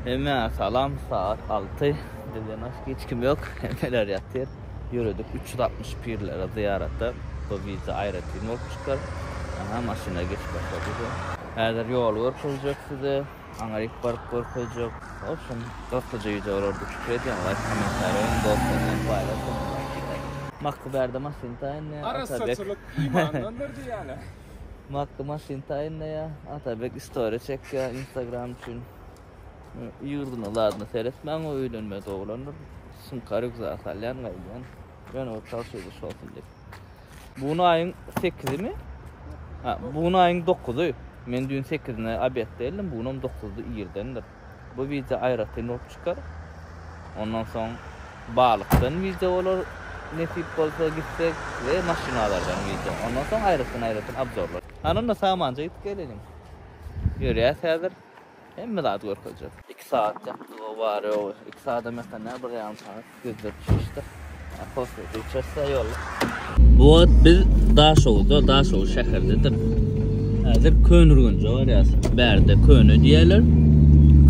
Hemmäňe salam, sagat 6. Bizden başga hiç kim ýok. Hemmeler ýatyr. Ýöredik 360 pirlere zyýarata. Bu wideo aýratyn bolup çykar. Aha, maşyna geçip başlady. Häzir ýoly görkezjek size. Aňryk baryp görkezjek. Olsun, gyzyklyja wideo bolar diýip pikir edýän. Laýk, kommentariýa goýuň, dostlar bilen paýlaşyň. Makgy bärde maşyn taýynlaýar. Arassaçylyk imandandyr diýýärler. Makgy maşyn taýynlaýar. Atabek istoriýa çekýär Instagram üçin. Ýurduny zadyna seretmäň o öýlenmez oglandyr. Sumka rýukzak salýan gaýdýan. Ýöne bir çalşydyş bolsun diýip. Bu gün aýyň sekizimi? Ha, bu gün aýyň dokuzy. Men düýn sekizine obedde geldim, bu günem dokuzda irdendir. Bu wideo aýratyn bolup çykar. Ondan soň balykdan wideo bolar, nesip bolsa gitsek we maşynalardan wideo. Ondan soň aýratyn-aýratyn obzorlar. Hany onda samanja gidip geleliň. Ýörýäs häzir. Hemme zady görkezjek. 2 sagat ýatdyk o bary ýogy. 2 sagadam ýatan däl, bir ýarym sagat gözler düşüşdi. Kofe içerse ýolda. Bu wagt biz Daşoguzda, Daşoguz şäherindedir. Häzir Köneürgenje barýas. Bärde Köne diýerler.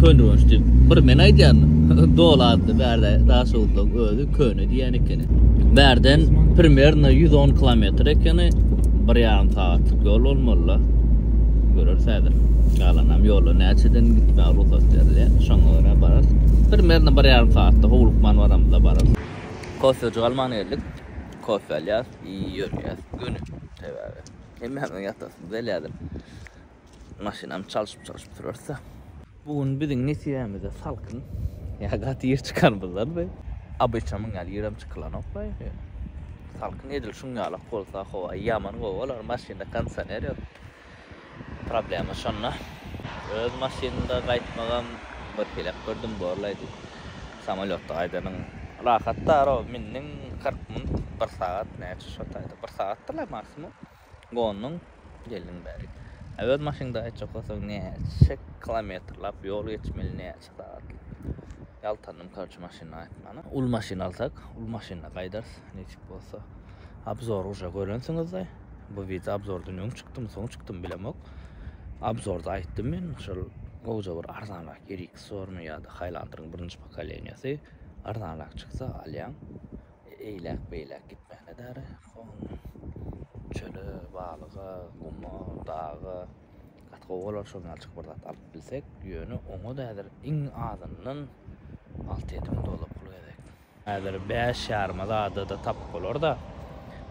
Köneürgenç diýip bir men aýdýan. Doly adly bärde Daşoguzda özi Köne diýen ekeni. Bärden primerno 110 kilometr ekeni. Bir ýarym sagatlyk ýol bolmaly. Göreris häzir. Galanam ýolda näçeden gitmäge rugsat berilýär. Şoňa görä bararys. Primerno bir ýarym sagatda howlukman baramyzda bararys. Kofejik alman geldik. Kofe alýas, ýörýäs göni. Sebäbi hemmämiziň ýatasymyz gelýärdir. Maşynam çalşyp-çalşyp süreris-de. Bu gün biziň nesibämize salkyn. Ýa gaty ir çykanymyzdanmy? Obyçamyň ýaly irem çykylanok-la ýöne. Salkyn edil şuň ýalak bolsa howa ýaman gowy bolar. Maşynda kondisioner ýok. Problema şonda. Öz maşynda gaýtmagam bir hilek gördüm borlaý diýip. Samolýotda gaýdanyň rahat daro mindiň 40 minut bir sagat näçe şo taýda bir sagatdyr-la maksimum. Gonduň geldiň bärik. A öz maşyňda gaýtjak bolsaň näçe kilometrlap ýol geçmeli näçe sagat. Ýaltandym korçe maşynda gaýtmana. Uly maşyn alsak uly maşynda gaýdarys nesip bolsa. Obzor uje görensiňizde. Bu wideo obzordan öň çykdymy soň çykdymy bilemok. Obzorda aýtdym men şol gowja bir arzanrak RX bormy ýa-da Highlander-yň birinji pokoleniýasy arzanrak çyksa alýaň. Eýläk beýläk gitmäne däri. Çöle, balyga, guma, daga gaty gowy bolar şol ýalyjyk bir zat alyp bilsek. Ýöne oňa-da häzir iň azyndan 6-7 müň dollar pul gerek. Häzir bäş ýaryma zada-da tapyp bolar-da.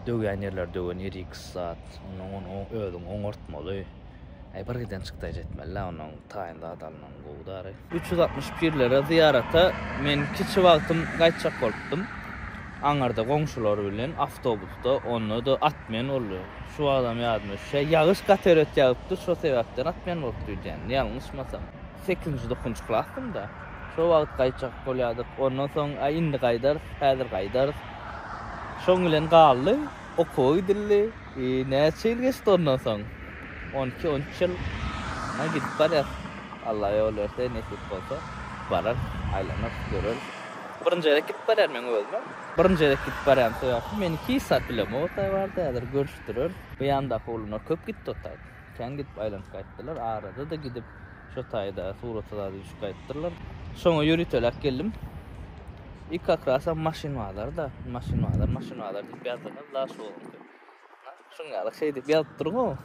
Döwýän ýerleri döwen RX zat. Ondan ony özüň oňartmaly. Äý bir giden çykdaýjy etmeli-dä ondan taýyn zat alnan gowy dary. 360 pirlere zyýarata men kiçi wagtym gaýtjak bolupdym. Aňyrda goňşular bilen awtobusda onda-da atmen boldy. Şu wagtam ýadyma düşýär. Ýagyş gaty erbet ýagypdy şo sebäpden atmen bolupdy öýdýän ýalňyşmasam. Sekizinji dokuzynjy klasdym-da. Şo wagt gaýtjak bolýardyk. Ondan soň aý indi gaýdarys, häzir gaýdarys. Şoň bilen galdy. Okuwa gidildi. Näçe ýyl geçdi ondan soň? On iki, on üç ýyl. Ynha gidip barýas. Alla ýol berse, nesip bolsa bararys, aýlanarys, göreris. Birinji gezek gidip barýan meň özümem. Birinji gezek gidip barýan sebäpli men hiç zat bilemok o taý barada. Häzir görüşdireris. Bu ýandaky oglanlar köp gitdi o taý. Kän gidip aýlanyp gaýtdylar. Arada-da gidip şo taýda surata zada düşüp gaýtdyrlar. Şoňa ýöriteläp geldim. I kak rasam maşyn bazar-da. Maşyn bazar, maşyn bazar diýip ýazdyňyz la şu oglanky. Şuň ýaly şeý diýip ýazyp duruň-ow.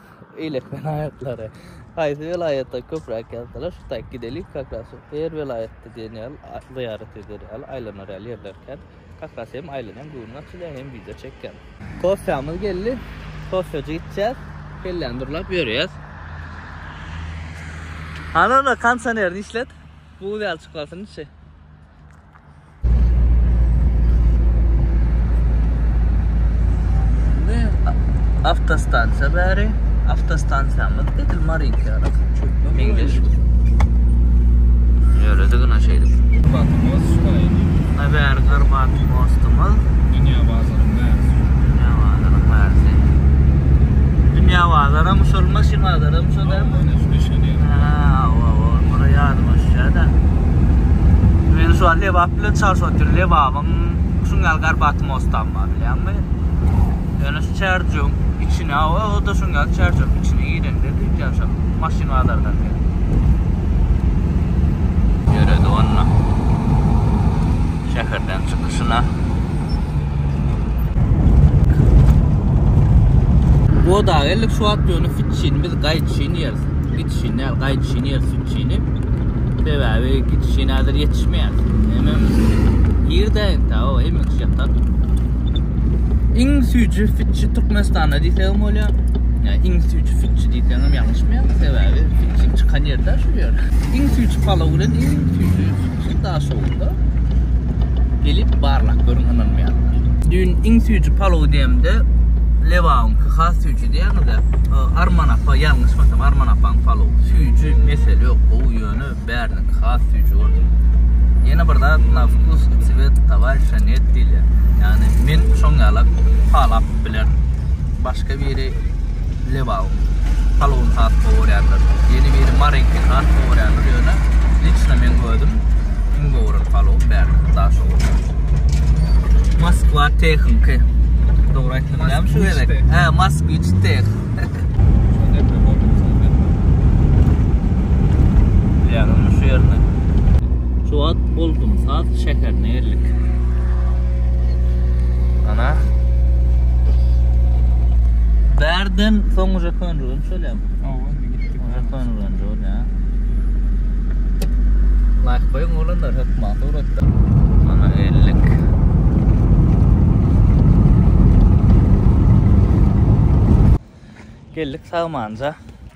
Eýleki welaýatlary. Haýsy welaýata köpräk ýazdylar, şu taýyk gideli kak ras her welaýatda diýen ýaly zyýarat eder ýaly, aýlanar ýaly ýerler kän. Kak ras hem aýlanýan, göwnüň açylýar, hem wideo çekýän. Kofýamyz geldi. Kofejik içýäs. Kelläni durlap ýörýäs. Hany onda kondisionerini işlet. Buz ýaly çykarsyn içi. Indi awtostansiýa bäri. Awtostansiýamyz edil Marinka ýaly. Meňzeş. Ýöredik ina şeýdip. Garbat most şu taýy. Ha bäri Garbat mostumyz. Dünýä bazaryň bärisi. Dünýä bazaryň bärisi. Dünýä bazaram şol maşyn bazaram şol dälmi? Ýa şu düşen ýer. Ha, hawa, hawa, bura ýadyma düşýär-de. Men şu an Lebap bilen çalşyp otyryn. Lebabyň şuň ýaly Garbat mostam bar, bilýäňmi? Ýöne şu Çärjewiň içine, hawa, o-da şuň ýaly Çärjewiň içine girende diýýän şol maşyn bazardan. Ýöredi. Goda geldik şu wagt ýöne fitçini biz gaýdyşyn ýeris. Gidişin däl, gaýdyşyn ýeris fitçini. Sebäbi gidişin häzir ýetişmeýär. Hemem ir-de entä o hemme kişi ýatar. Iň süýji fitçi Türkmenistanda diýsegem bolýar. Ýa iň süýji fitçi diýseňem ýalňyşmaýaň. Sebäbi fitçiň çykan ýeri-de şu ýer. Iň süýji palaw bilen iň süýji fitçi Daşoguzda. Gelip barlap görüň ynanmaýanlar. Düýn iň süýji palaw diýemde Lebabyňky has süýji diýýäňiz-ä. Arman apa ýalňyşmasam Arman apaň palawy süýji mesele ýok gowy ýöne bäriniňki has süýji gördüm. Ýene bir zat na wkus i cwet towarişa net diýilýär. Ýagny men şoň ýalak palap bilerin. Başga biri Lebabyň palawyny has gowy görýändir. Ýene biri Maryňkyny has gowy görýändir ýöne liçno meň özüm iň gowy gören palawym bärde Daşoguzda. Moskwa tehiňki. Dogry aýtdym dämi şu gezek? Hä, Moskwiç teh. Bilýäňizmi şu ýerini? Şu wagt Boldumsaz şäherine geldik. Ana. Bärden soň uje Köneürgenç bolýarmy? Hawa, indi gitdik. Uje Köneürgenç bolýar. Laýk goýuň oglanlar hökman suratda. Ana geldik. Geldik sagmanja.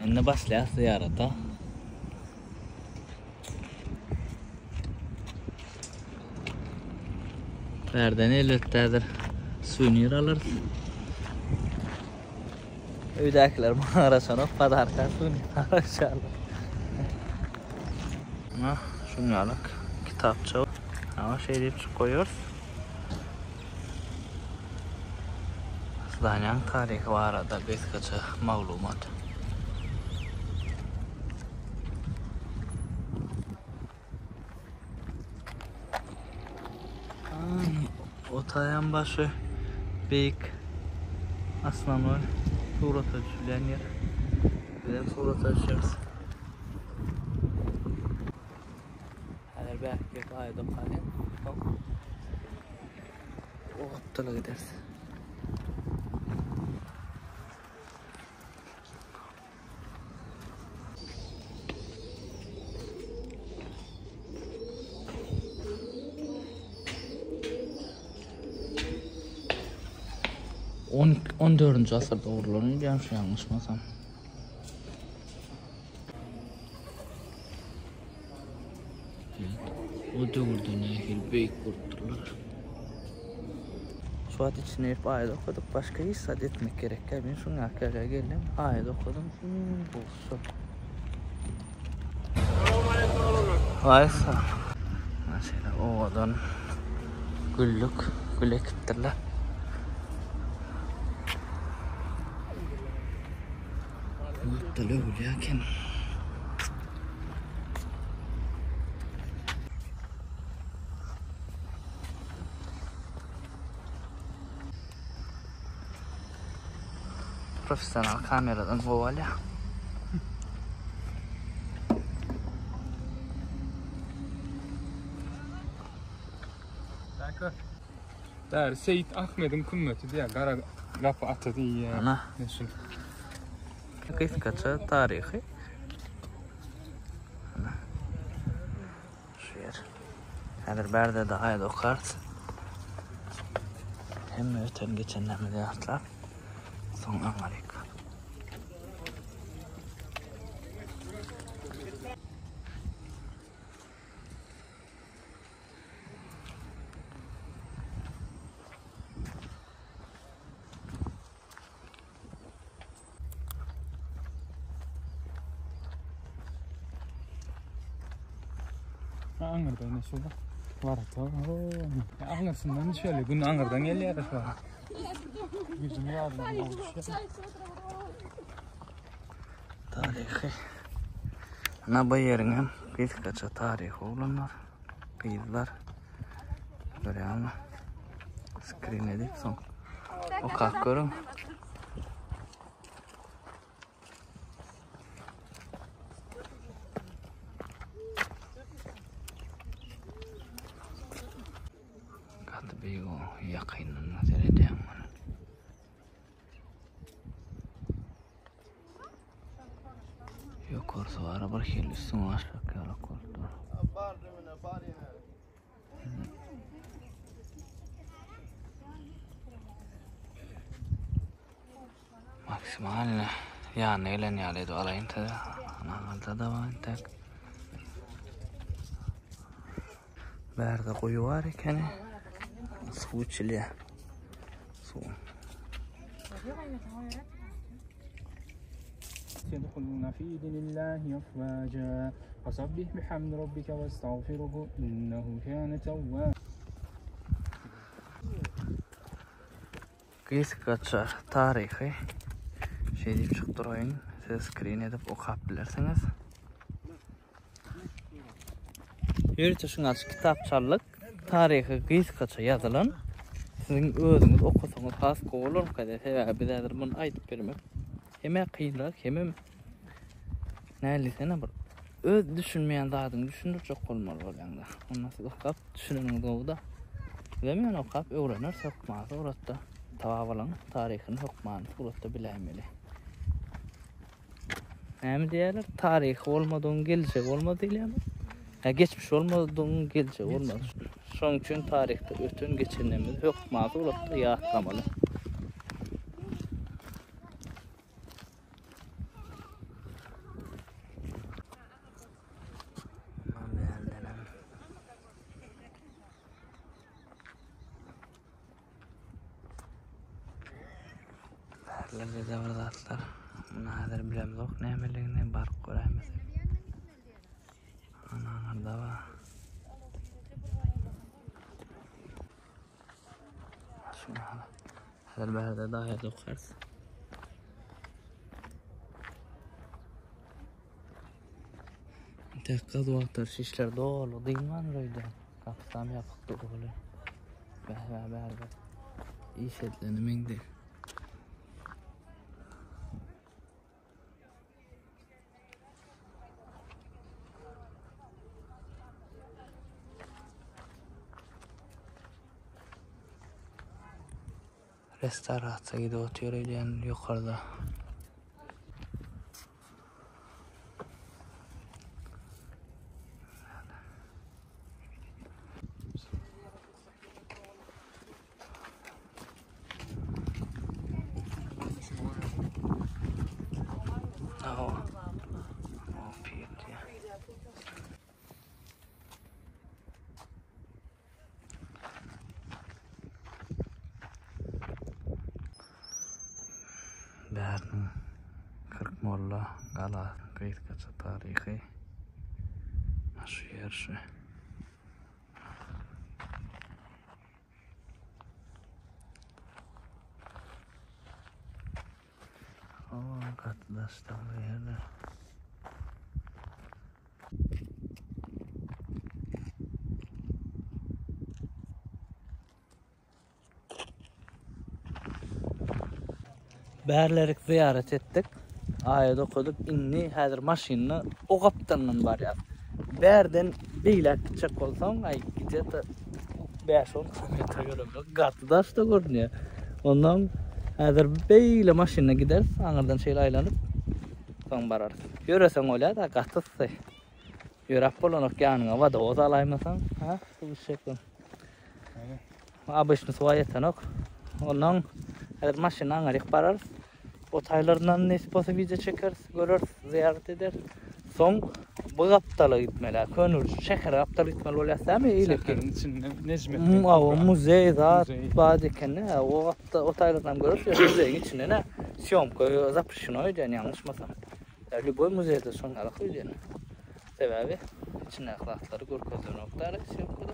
Indi başlaýas zyýarata. Bärden elbetde häzir suwenir alarys. Öýdäkiler maňa garaşanok, podarka suwenir garaşýarlar. Ana, şuň ýalak kitapça. Ana, şeý diýip çyk goýarys. Zdaniýaň taryhy barada gysgaça maglumat. Otaýan başy beýik asnanoý surata düşülýän ýer. Bizem surata düşeris. Häzir bäh gelip aýda okalyň. Soň o gapdala gideris. On, on dördünji asyrda gurlan öýdýän şu ýalňyşmasam. O döwürde nähili beýik gurupdyrlar. Şu wagt içine girip aýat okadyk. Başga hiç zat etmek gerek däl. Men şuň ýaly ýere geldim, aýat okadym. Iň gowusy şol. Waýsa. Mana şeýle owadan güllük, gül ekipdirler. Gapdal öwülýär eken. Professional kameradan gowy alýar. Bäri Seýit Ahmediň kümmeti diýýär, gara gapy ata diýýär. Ana. Gysgaça taryhy. Ana. Şu ýer. Häzir bärde-de aýat okarys. Hemme öten geçenlerimizi ýatlap, soň aňaryk. Aňyrda ine şu warata. Aňyrsyndan düşeli. Gün aňyrdan gelýär şu. Ýüzüň ýaryndan düşýär. Taryhy. Ana bu ýeriň hem gysgaça taryhy oglanlar, gyzlar. Görýäňmi? Skrin edip soň okap görüň. Gaty beýik o ýakyndan seredýän muny. bara bir hili üstüňe aşak ýalak bolup dur. Maksimalny ýanyna gelen ýaly edip alaýyn size. Ana da bar entek. Bärde guýy bar ekeni. Suw içilýär. Suw. يدخلون في دين الله أفواجا فسبح بحمد ربك واستغفره إنه كان توابا Gysgaça taryhy şeý diýip çykyp duraýyn. Siz skrin edip okap bilersiňiz. Ýörite şuňa kitapçalyk taryhy gysgaça ýazylan. Siziň özüňiz okasaňyz has gowy bolarmyka diýýän. Sebäbi biz häzir muny aýdyp bermek hem-ä kynrak, hemem nälisene bir öz düşünmeýän zadyňy düşündirjek bolmaly bolýaň-da. Onda siz okap düşüneniňiz gowy-da. Bizem ýöne okap öwreneris hökman suratda. Tababylyň taryhyny hökmany suratda biläýmeli. Näme diýýärler? Taryhy bolmadygyň geljegi bolmaz diýilýärmi? Hä, geçmiş bolmadygyň geljegi bolmaz. Şonuň üçin taryhda öten geçenlerimizi hökman suratda ýatlamaly. Bärlerde-de bir zatlar. Muny häzir bilemzok nämeligini, baryp göräýmesek. Ana aňyrda bar. Şuna häzir bärde daýa dokarys. Tek gaz wagtlar işler doly dynman öýde. Gapysam ýapyk durguly. Bäh bärde iş edileni meňdi. Restorasiýa gidip otyr öýdýän ýokarda. Bäriniň Kyrkmolla galasynyň gysgaça taryhy. Şu ýer şu. Aman gaty daşda bu ýerde. Bärlerik zyýarat etdik. Aýat okadyk. Indi häzir maşynda o gapdalyndan barýas. Bärden beýläk gitjek bolsaň, aý gde-to 5-10 kilometr ýöremeli. Gaty daşda görünýär. Ondan häzir beýle maşynda gideris, aňyrdan şeýle aýlanyp soň bararys. Ýöreseň bolýar-da, gaty yssy. Ýöräp bolanok ýanyňa wodowoz alaýmasaň, ha, suw içjekden. Obyçny suwa ýetenok. Ondan häzir maşynda aňaryk bararys. O taýlaryndan nesip bolsa wideo çekeris, göreris, zyýarat ederis. Soň bu gapdala gitmeli. Köneürgenç şähere gapdala gitmeli bolýar dämi? Şäheriň içinde Nejmetdin Kubra. Muzeý zat bar ekeni. O gapda o taýlaryndan göreris. Ýöne muzeýiň içinde ne? Sýomka zapreşeno öýdýän ýalňyşmasam. Ýa lýuboý muzeýde şoň ýaly öýdýän. Sebäbi içindäki zatlary görkezilenok däl sýomkada.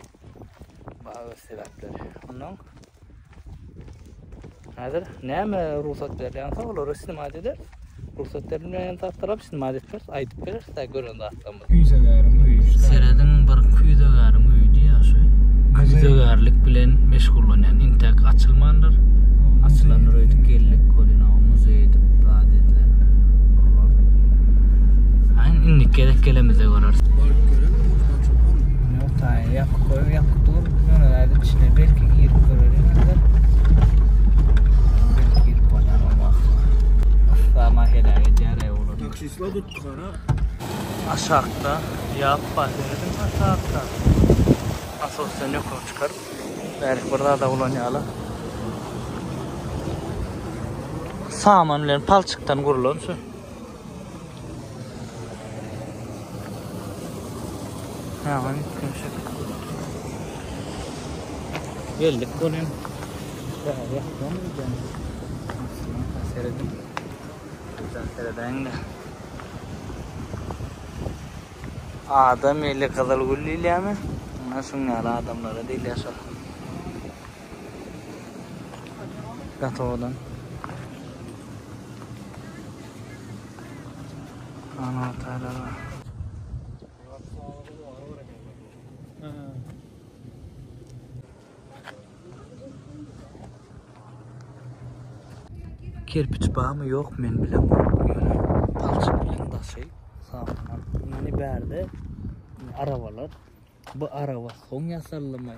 Bar öz sebäpleri. Ondan häzir näme rugsat berilýän bolsa olary snimat ederis. Rugsat berilmeýän zatlaram snimat etmeris, aýdyp bereris da gören zatlarymyzy. Küýzegäriň öýi. Serediň bir küýzegäriň öýi diýýär şu. Küýzegärlik bilen meşgullanýan. Intäk açylmandyr. Açylandyr öýdüp geldik welin o muzeý edip zat edilen. Gurlan. Aýn indiki gezek gelemizde göreris. Baryp görelim. Ýok taýy ýapyk goýup ýapyk dur. Ýöne gaýdyp içine belki girip göreliň häzir. Belki girip bolýar o wagt. Yssama heläk edýär-eý olar. Taksistler tutdy gara. Aşakda ýap bar, serediň aşakda. Nasosdan ýokary çykaryp, bärik bir zada ulanýarlar. Saman bilen palçykdan gurlan şu. Ýagny üýtgeşik. Geldik welin. Bäri ýakýarmy diýýän. Serediň. Seredäňde. Adam eli gyzyl gül diýilýärmi? Ana şuň ýaly adamlara diýilýär şol. Gaty owadan. Ana otaýlar bar. Kerpiç barmy ýok men bilemok ýöne palçyk bilen daşy saplan. Indi bärde arabalar bu araba soň ýasaldymy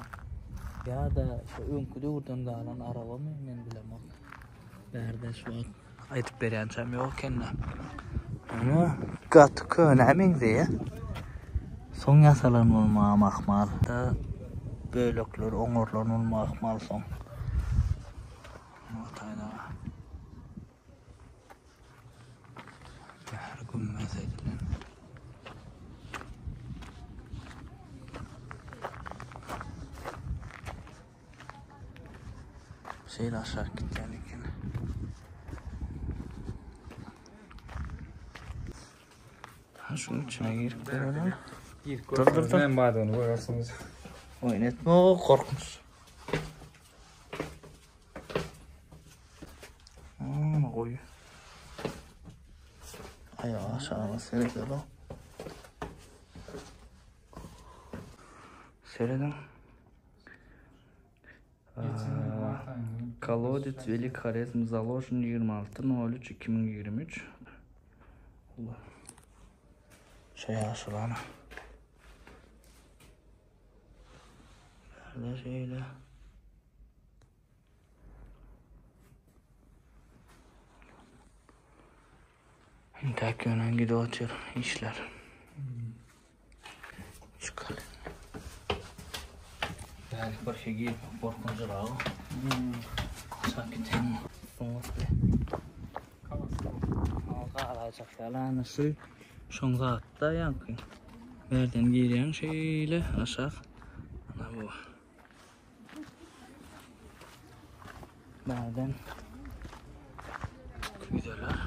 ýa-da şu öňki döwürden galan arabamy men bilemok. Bärde şu wagt Aýdyp berýänçäm ýok ekende. Ýöne gaty könä meňzeýär. Soň ýasalan bolmagam ahmal. Da bölekler oňarylan bolmagy ahmal soň. Bäri gümmez edilen. Şeýle aşak gitýän eken. Ha şunuň içine girip görelim. Girip Dur, dur, dur. Näme bardygyny görersiňiz. Oýun etme o korkunç. Hmm, goý. Aýağı aşağı seredelim. Serediň. Kolodec Velik Horezm zaложен 26 03 2023. Şeý aşylana. Bärde şeýle. Intäk ýöne gidip otyr işler. Çykaly. Bärik bir şey girip gorkunjyragy. Aşak gideyim. Soňatly. Galaýjak ýaly şu şoň zatda ýaňky. Bärden girýäň şeýle aşak. Ana bu. Bärden küýzeler.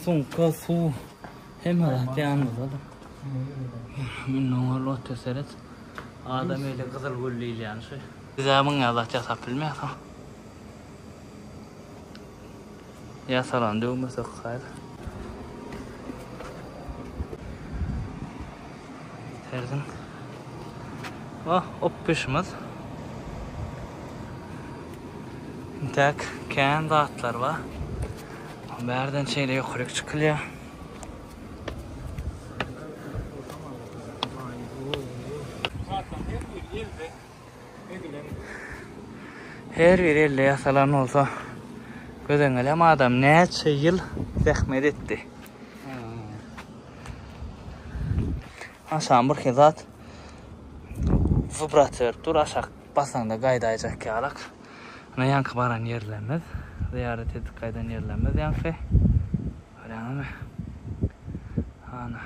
Sumka, suw hemme zat ýanymyzda. Mundan ol otur seret. Adam eli gyzyl gül diýilýän şu. Biz-ä muňa zat ýasap bilmeýäs. Ýasalan döwmesek haýyr. Serediň. Oh, opuşymyz. Intäk kän zatlar bar. Bärden şeýle ýokaryk çykylýar. Her biri elde ýasalan bolsa gözeňelem adam näçe ýyl zähmet etdi. Aşam bir zat wibrasiýa berip dur aşak basaňda gaýdaýjak ýalak. Ana ýaňky baran ýerlerimiz, zyýarat edip gaýdan ýerlerimiz ýaňky. Görýäňizmi? Ana.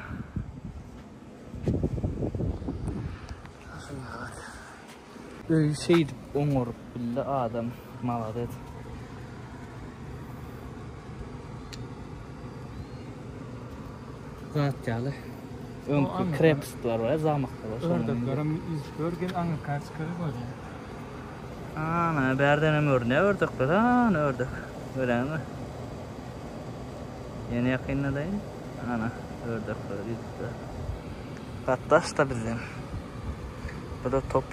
Öýi şeýdip oňaryp bildi adam malades. Zat ýaly. Öňki krepostlar bar, zamoklar bar. Ördeklerem ýüzüp ýör, gel aňyrka çykaryp görýän. Ana, bärden hem görünýär ördekler. Ana ördek. Görýäňmi? Ýene ýakynladaýyn. Ana, ördekler ýüzüp ýör. Gatdaş-da bizden. Bu-da top.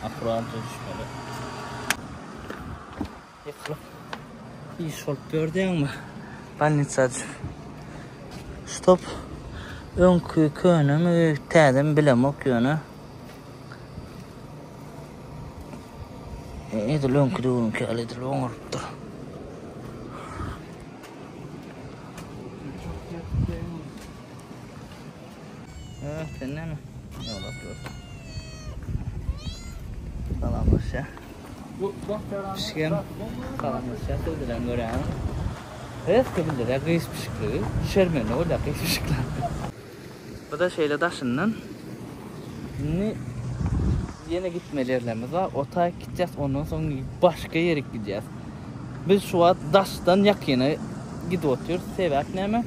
Akkuratja düşmeli. Ýykylyp iş bolup ýör diýýäňmi? Bolnisa düşüp. Şu top öňki könemi, täzemi bilemok ýöne. Edil öňki döwrüňki ýaly edil oňarypdyr. Evet, sen näme? Ýola dursun. Salamlaşýa. Pişigem salamlaşýa söwdülen görýäňiz. Reska bildirýär gyş pişikligi. Şermende bolýar gyş pişikler. Bu da şeýle daşyndan. Indi ýene gitmeli ýerlerimiz bar. O taýyk gitjäs, ondan soň başga ýerik gidýäs. Biz şu wagt daşdan ýakyna gidip otyrys. Sebäp näme?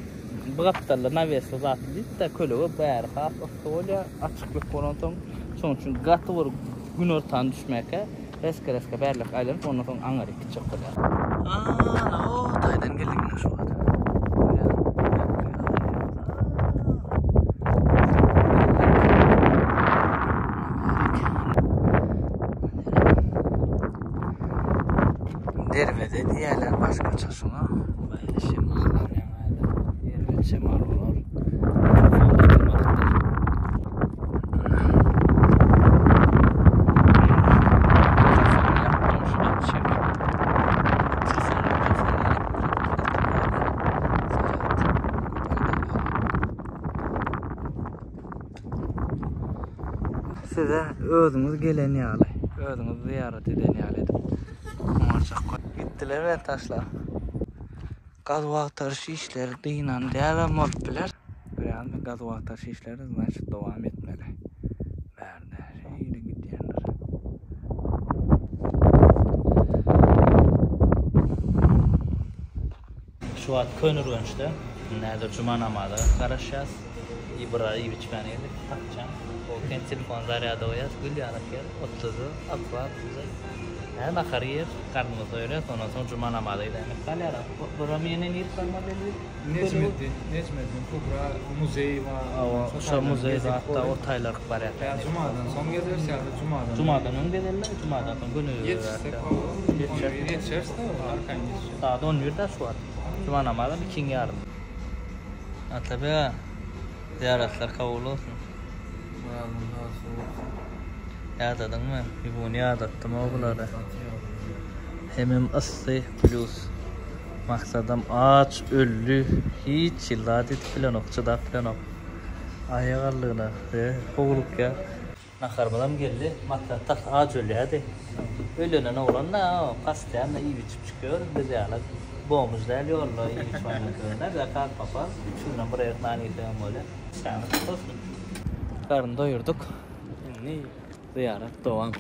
Bu gapdalda nawesli zatly diýip-de, kölege bäri has yssy bolýar, açyklyk bolansoň. Şonuň üçin gaty bir günortan düşmäkä reska-reska bärlek aýlanyp, ondan soň aňaryk gitjek bolýar. Ana, o taýdan geldik ine şu wagt. Derweze diýerler başgaça şuňa. Böyle şemal ýaňy erbet şemal bolar. Size özüňiz gelen ýaly, özüňiz zyýarat eden ýaly edip oňarjak. Gitdiler meni taşlap. Gazuw-agtaryş işleri dynan dälem bolup biler. Görýäňizmi, gazuw-agtaryş işleri znaçit dowam etmeli. Bärde şeýle gidýändir. Şu wagt Köneürgençde häzir juma namaza garaşýas. Ibra iýip içmäne geldik. Tapjan. O kent telefon zarýada goýýas. Gül ýalak ýer. Otludy. Akbar. Güzel. Hä nahar iýer. Garnymyzy doýurýas. Ondan soň juma namaza gidäýmek galýar. Buram ýene nirip barmaly indi? Nejmeddin, Nejmeddin Kubra muzeý bar. Hawa, şo muzeý zatda o taýlaryk barýar. Ýa jumadan soň gezeris ýa-da jumadan. Jumadan öň gezeliň, jumadan soň göni Ýetişsek hawa. Ýetişeris-de, arkaýyn ýetişeris. Sagat on birde şu wagt. Juma namazam ikiň ýarym. Atabeg, zyýaratlar kabul bolsun. Razyň bolsun. Ýadadyňmy? Ýuwuny ýadatdym-ow bulary. Hemem yssy plýus. Maksadam aç öldi. Hiç hili zat edip bilenok, çydap bilenok. Aýak aldygyna howlukýar. Naharymyzam geldi. Maksat tas aç ölýärdi. Öýlenen oglan-da, postoýanno iýip-içip çykýar. Biz ýaly bomž däl ýolda iýip-içip aýlanyp ýören däl. Bizä kak papaz. Üç günden bir gezek nan iýsegem bolýar. Işdämiz tutulsyn. Garyn doýurdyk. Indi zyýarat dowam.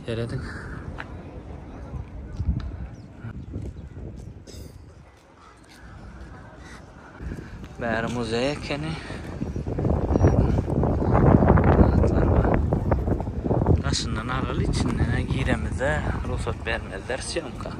Serediň. Bäri muzeý ekeni. Zatlar bar. Daşyndan alaly, içinden giremizde rugsat bermezler syýomka.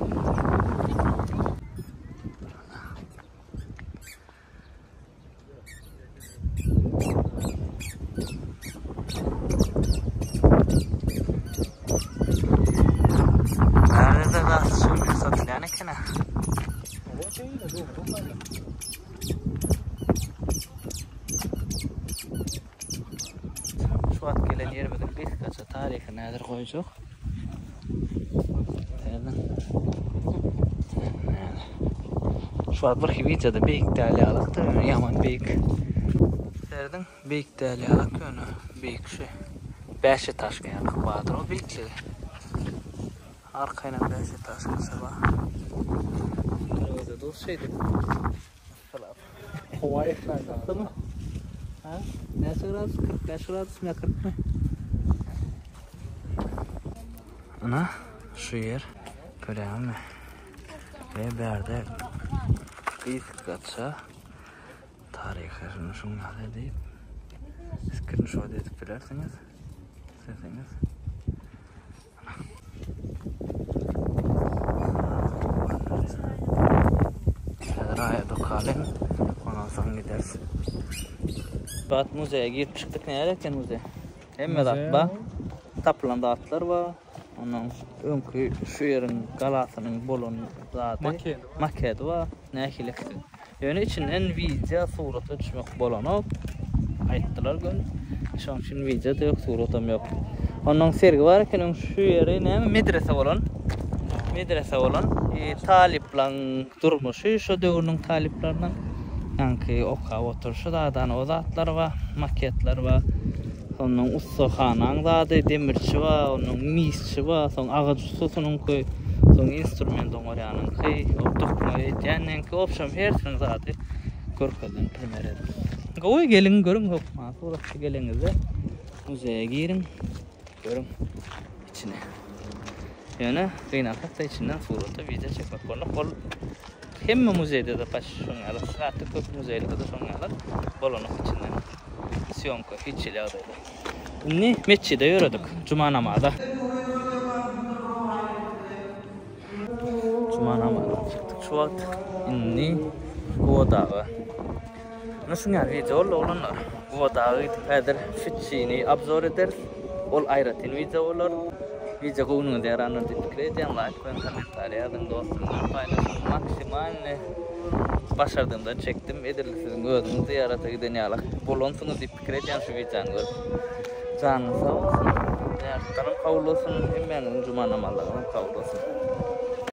Nerede zat suwuny satylýan eken-ä. Şu wagt gelen ýerimiziň gysgaça taryhyny häzir goýjak. Şu wagt bir wideoda beýik däl ýalykdy, ýöne ýaman beýik. Serediň, beýik däl ýalyk, ýöne beýik şu. 5 etažka ýalyk bardyr o beýikligi. Arkaýynam 5 etažkaça bar. Özi dur şeýdip. Howa ekran. Ha? Näçe gradus? 45 gradus mı 40 mı? Ana şu ýer görýäňmi? Ve bärde gysgaça taryhy şuny şuň ýaly diýip skrinşot edip bilersiňiz. Isteseňiz. Häzir aýa dokalyň, ondan soň gideris. Bat muzeýe girip çykdyk. Näre eken muzeý? Hemme zat bar. Tapylan zatlar bar. Ondan öňki şu ýeriň galasynyň bolan zady. Makedi bar. Nähili? Ýöne içinden wideo surata düşmek bolanok. Aýtdylar göni. Şonuň üçin wideo-da ýok, suratam ýok. Onnoň sergi bar eken, öň şu ýeri näme medrese bolan. Medrese bolan. E, talyplaň durmuşy, şo döwrüniň talyplarynyň ýaňky okap oturyşy zadan o zatlar bar, maketler bar. Onnoň ussahanaň zady, demirçi bar, onnoň misçi bar, soň agaç ussasynyňky, soň instrument oňarýanyňky, o dokma edýäniňki, obşem hersiniň zady görkezilen primer edip. Gowy geliň görüň hökman suratda geleňizde muzeýe giriň görüň içine. Ýöne gynansak-da içinden surata wideo çekmek bolanok. Ol hemme muzeýde-de paç şoň ýaly, gaty köp muzeýlerde-de şoň ýaly bolanok içinden sýomka hiç hili ýagdaýda. Indi metjide ýöredik juma namaza. Juma namazyndan çykdyk şu wagt. Indi Guwadaga. Ine şuň ýaly wideo boldy oglanlar. Guwadaga gidip häzir Fitçini obzor ederis. Ol aýratyn wideo bolar. Wideo göwnüňize ýarandyr diýip pikir edýän. Laýk goýuň, kommentariýa ýazyň, dostlaryňyz bilen paýlaşyň. Maksimalny başardygymdan çekdim. Edil siziň özüňiz zyýarata giden ýaly bolansyňyz diýip pikir edýän şu wideony görüp. Janyňyz sag bolsun. Zyýaratlaryň kabul bolsun. Hemmäňiziň juma namazlaryňyzam kabul bolsun.